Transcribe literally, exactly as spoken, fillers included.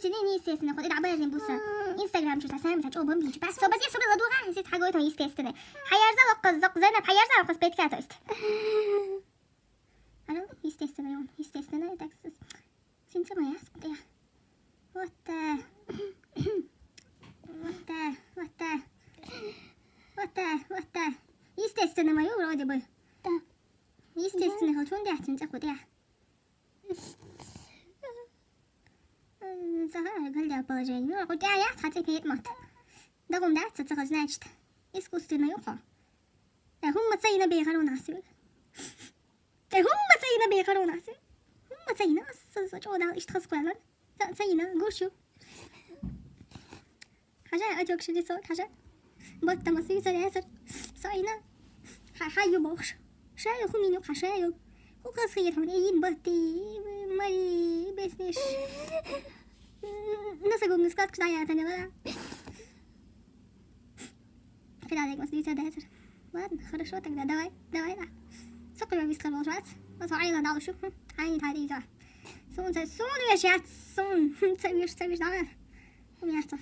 Синий, естественно, хоть и дабазин буса. Instagram чу сам, са чо бомби чу. Со базе, собе ладуга, сит хагой то, естественно. Хаяр за локоз, зок зена, хаяр за локоз петкато ист. Естественно, естественно, так. Синце моя, смотри. Вот, э, вот, э, вот, э, вот, э, вот, э. Естественно, мою вроде бы. Да. Естественно, хочу он дать, синце хоть я. Сага галля положение. Ну, хоть я, я, хотя петь мат. Да, гум, да, ца, ца, значит, искусственный ухо. Э, гум, ма, ца, и на бейхар у нас. Тэ хүн мацайна бэхэр унасы. Хүн мацайна ас, ас, чода иштхас квалан. Ца, цайна гушу. Хажа, отёкши лицо, хажа. Бот тамас визор эсэр. Сайна. Ха, ха, ю бохш. Шаю хуминю хашаю. Хукас хыйыр хун эйин бот ти. Мари беснеш. Наса гумны складка шдая танила. Кыдалек мас дюйса дайсыр. Ладно, хорошо тогда, давай, давай, да. Сокуя вискар болжвац. Мас айла дал шу. Айни тади иза. Сун, сун вешат, сун. Цавиш, цавиш, давай. У меня что?